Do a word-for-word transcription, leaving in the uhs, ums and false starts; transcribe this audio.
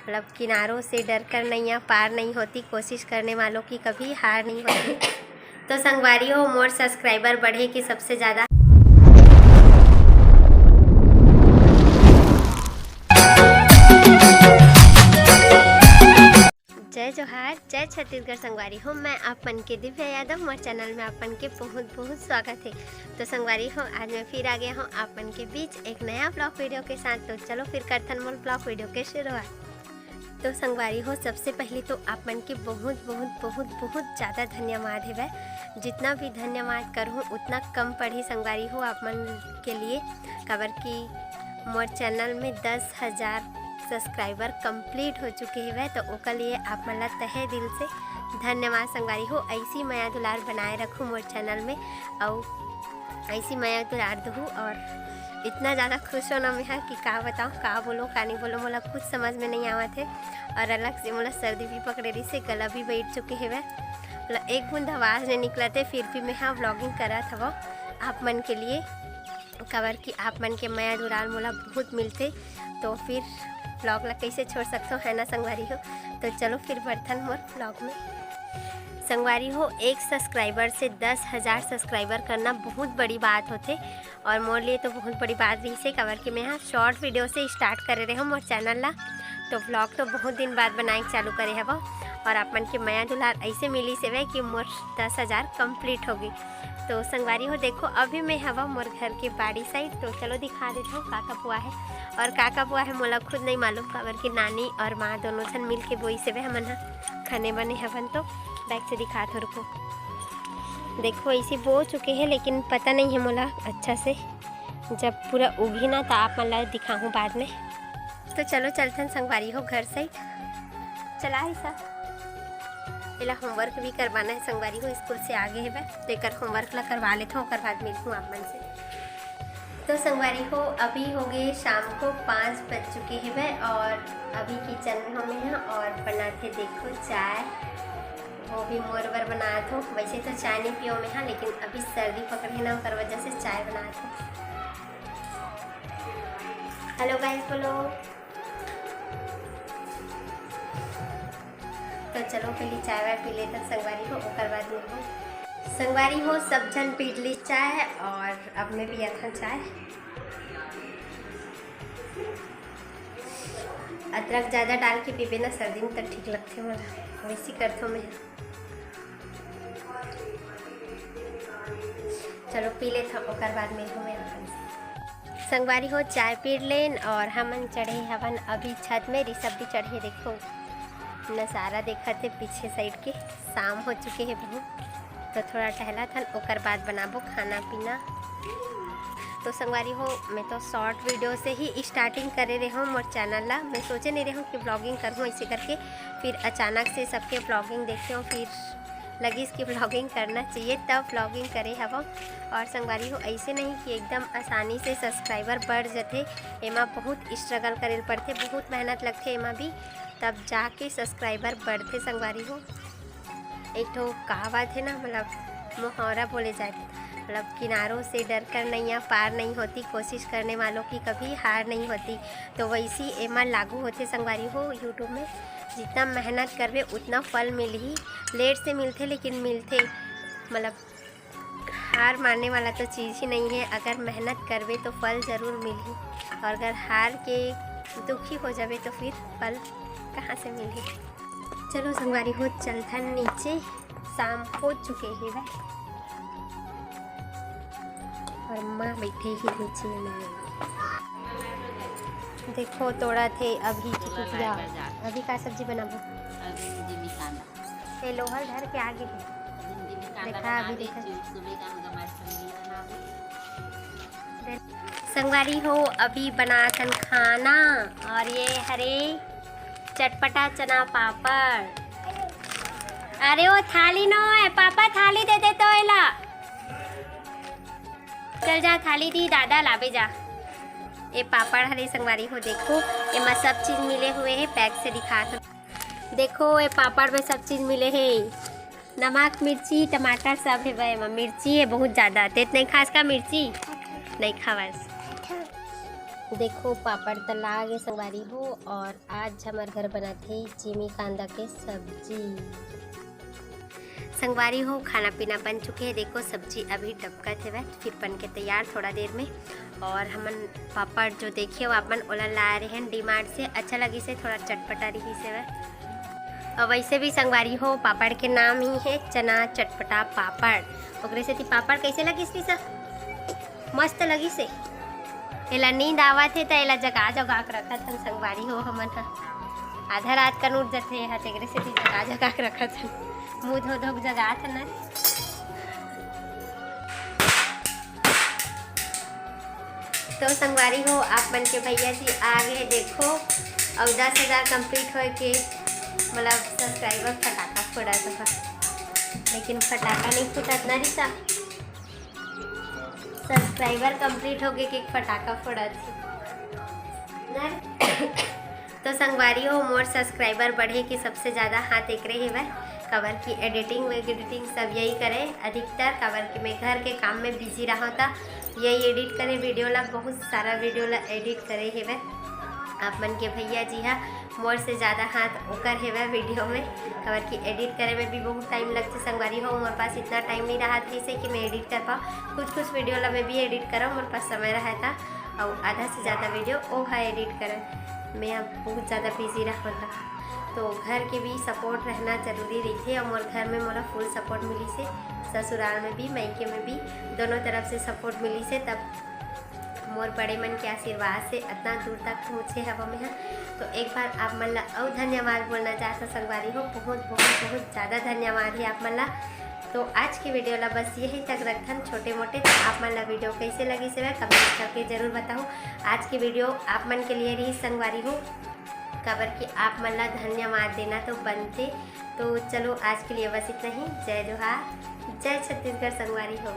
मतलब, किनारों से डरकर नैया पार नहीं होती, कोशिश करने वालों की कभी हार नहीं होती। तो संगवारी हो, मोर सब्सक्राइबर बढ़े के सबसे ज़्यादा जय जोहार, जय छत्तीसगढ़ संगवारी हो। मैं आप मन के दिव्या यादव, मोर चैनल में आप मन के बहुत बहुत स्वागत है। तो संगवारी हो, आज मैं फिर आ गया हूँ आप मन के बीच एक नया ब्लॉग वीडियो के साथ। तो चलो फिर करथन मोर ब्लॉग वीडियो के शुरुआत। तो संगवारी हो, सबसे पहले तो आप मन के बहुत बहुत बहुत बहुत ज़्यादा धन्यवाद हेवय। जितना भी धन्यवाद करहूँ उतना कम पड़ही संगवारी हो आप मन के लिए, काबर कि मोर चैनल में दस हज़ार सब्सक्राइबर कंप्लीट हो चुके हेवय। तो ओकर लिए आप मन ला तहे दिल से धन्यवाद संगवारी हो। ऐसी मया दुलार बनाए रखू मोर चैनल में, अउ ऐसी मया दुलार दहू। और इतना ज़्यादा खुश होना मैं हा कि का बताऊँ, का बोलो, का नहीं बोलो, मोला कुछ समझ में नहीं आवत है। और अलग से मोला सर्दी भी पकड़े रही से, गला भी बैठ चुके हेवय, मतलब एक बूंद आवाज़ नहीं निकलत है, फिर भी मैं हा व्लॉगिंग करत हवं आप मन के लिए, काबर कि आप मन के मया दुलार मोला बहुत मिलथे, तो फिर व्लॉग ला कैसे छोड़ सकथो, है ना संगवारी हो। तो चलो फिर बढ़थन मोर व्लॉग में। संगवारी हो, एक सब्सक्राइबर से दस हज़ार सब्सक्राइबर करना बहुत बड़ी बात होथे, और मोर लिए तो बहुत बड़ी बात रही से, काबर कि मैं हा शॉर्ट वीडियो से स्टार्ट करे रहे हूँ मोर चैनल ला। तो व्लॉग तो बहुत दिन बाद बनाए के चालू करे हवं, और आप मन के मया दुलार ऐसे मिली से कि मोर दस हज़ार कंप्लीट हो गई। तो संगवारी हो, देखो अभी मैं हवा मोर घर के बाड़ी साइड, तो चलो दिखा देत हूँ का का बोआ है। और का का बोआ है मोला खुद नहीं मालूम, काबर कि नानी और माँ दोनों झन मिल के बोई से हमन ह खने बने हवन। तो बैक से दिखात हूँ, रुको। देखो ऐसे बो चुके हैं, लेकिन पता नहीं है मोला अच्छा से, जब पूरा उगी ना तो आप मन ला दिखाहूँ बाद में। तो चलो चलथन संगवारी हो घर साइड। चला है सा, एला होमवर्क भी करवाना है संगवारी हो, स्कूल से आगे है बे, तो एकर होमवर्क ला करवा लेथों, ओकर बाद मिलहूँ आप मन से। तो संगवारी हो, अभी हो गए शाम को पाँच बज चुके हैं बे, और अभी किचन में हमें हैं और बनाते देखो चाय, वो भी मोर बर बनात हो। वैसे तो चाय नहीं पियो मैं, हाँ, लेकिन अभी सर्दी पकड़े ना, ओकर वजह से चाय बनात हो। हेलो गाइस बोलो। तो चलो पहले चाय वाय पी लेथन संगवारी हो, ओकर बाद मिलबो। संगवारी हो, सब झन पी ली चाय और अब मैं पियत हन चाय। अदरक ज़्यादा डाल के पीबे ना सर्दी में तो ठीक लगथे मोला, वैसी करथों मैं। चलो पी लेथन, ओकर बाद मिलहूँ मैं अपन से। संगवारी हो, चाय पी लेन और हमन चढ़े हवन अभी छत में। ऋषभ भी चढ़े, देखो नज़ारा देखत है पीछे साइड के। शाम हो चुके है बहुत, तो थोड़ा टहलत हन, ओकर बाद बनाबो खाना पीना। तो संगवारी हो, मैं तो शॉर्ट वीडियो से ही स्टार्टिंग करे रहे हूँ मोर चैनल ला। मैं सोचे नहीं रहे हूँ कि व्लॉगिंग करूँ ऐसे करके, फिर अचानक से सबके व्लॉगिंग देखे हूँ, फिर लगिस कि व्लॉगिंग करना चाहिए, तब व्लॉगिंग करे हवं। और संगवारी हो, ऐसे नहीं कि एकदम आसानी से सब्सक्राइबर बढ़ जथे, एमा बहुत स्ट्रगल करे ल पड़थे, बहुत मेहनत लगथे एमा भी, तब जाके सब्सक्राइबर बढ़थे संगवारी हो। एक ठो कहावत है ना, मतलब मुहावरा बोले जाए, मतलब किनारों से डरकर नैया पार नहीं होती, कोशिश करने वालों की कभी हार नहीं होती। तो वैसी एमा लागू होथे संगवारी हो, यूट्यूब में जितना मेहनत करबे उतना फल मिलही। लेट से मिलथे लेकिन मिलथे, मतलब हार मानने वाला तो चीज़ ही नहीं है। अगर मेहनत करबे तो फल ज़रूर मिलही, और अगर हार के दुखी हो जाबे तो फिर फल कहाँ से मिलही। चलो संगवारी हो, चलथन नीचे, शाम हो चुके हे बे। और माँ बैठे ही नीचे में। देखो तोड़ा थे अभी चुटुकिया। अभी का सब्जी बनाबो? अभी भिंडी कांदा। ये लोहल धर के आगे है। भिंडी कांदा देखा, बना अभी दे, देखा। सुबह का हम गमाई सब्जी बनाबो। संगवारी हो, अभी बनाथन खाना, और ये हरे चटपटा चना पापड़। अरे वो थाली नो है, पापा थाली दे दे तो एला। चल जा, थाली दी दादा लाबे जा। ये पापड़ हरे संगवारी हो, देखो एमा सब चीज मिले हुए है, पैक से दिखात हो। देखो ये पापड़ में सब चीज मिले है, नमक, मिर्ची, टमाटर सब है भाई। एमा मिर्ची है बहुत ज्यादा, तेत नहीं खास का मिर्ची? नहीं खावस। देखो, पापड़ तला गे संगवारी हो, और आज हमर घर बनाथे चीमी कांदा के सब्जी। संगवारी हो, खाना पीना बन चुके हे। देखो, सब्जी अभी डबकत हेवय, फिर बन के तैयार थोड़ा देर में। और हमन पापड़ जो देखे हो आप मन, ओला लाए रहेन डीमार्ट से। अच्छा लगिस हे, थोड़ा चटपटा रहिस हेवय। और वैसे भी संगवारी हो, पापड़ के नाम ही है चना चटपटा पापड़। ओकरे सेती पापड़ कैसे लगिस रिसा? मस्त लगिस हे। एला नींद आवत हे त एला जगा जगा के रखत हन संगवारी हो हमन ह। आधा रात कन उठ जथे ह, तेकरे सेती जगा जगा के रखत हन। मुंह धो धो के जगात हन ना। तो संगवारी हो, आप मन के भैया जी आ गे, देखो, अउ दस हजार complete होए के मतलब subscriber फटाका फोड़त हे, लेकिन फटाका नहीं फूटत ना रिसा। Subscriber complete हो गे के फटाका फोड़त हे ना। तो संगवारी हो, मोर subscriber बढ़े के सबसे ज्यादा हाथ एकरे हेवय, काबर कि editing वेडिटिंग सब यही करे अधिकतर, काबर कि मैं घर के काम में busy रहूं त यही edit करे video ला, बहुत सारा video ला edit करे हेवय। आप मन के भैया जी हा मोर से ज्यादा हाथ ओकर हेवय video में, काबर कि edit करे में भी बहुत time लगथे संगवारी हो। मोर पास इतना time नहीं रहत रहिसे कि मैं edit कर पाऊँ। कुछ कुछ video ला मैं भी edit करव, मोर पास समय रहय त, अउ आधा से ज्यादा video ओ हा edit करे। मैं अब बहुत ज्यादा busy रहत हूँ, तो घर के भी support रहना जरूरी रहिथे। और मोर घर में मोला full support मिलिसे, ससुराल में भी, मायके में भी, दोनों तरफ से support मिलिसे, तब मोर बड़े मन के आशीर्वाद से इतना दूर तक पहुँचे हव मैं ह। तो एक बार आप मन ला अउ धन्यवाद बोलना चाहत हव संगवारी हो, बहुत बहुत बहुत ज्यादा धन्यवाद है आप मन ला। तो आज के video ला बस यही तक रखथन छोटे मोटे। तो आप मन ला video कैसे लगिस हेवय comment करके जरूर बताओ। आज के video आप मन के लिए रहिस संगवारी हो, काबर कि आप मन ला धन्यवाद देना तो बनथे। तो चलो, आज के लिए बस इतना ही। जय जोहार, जय छत्तीसगढ़ संगवारी हो।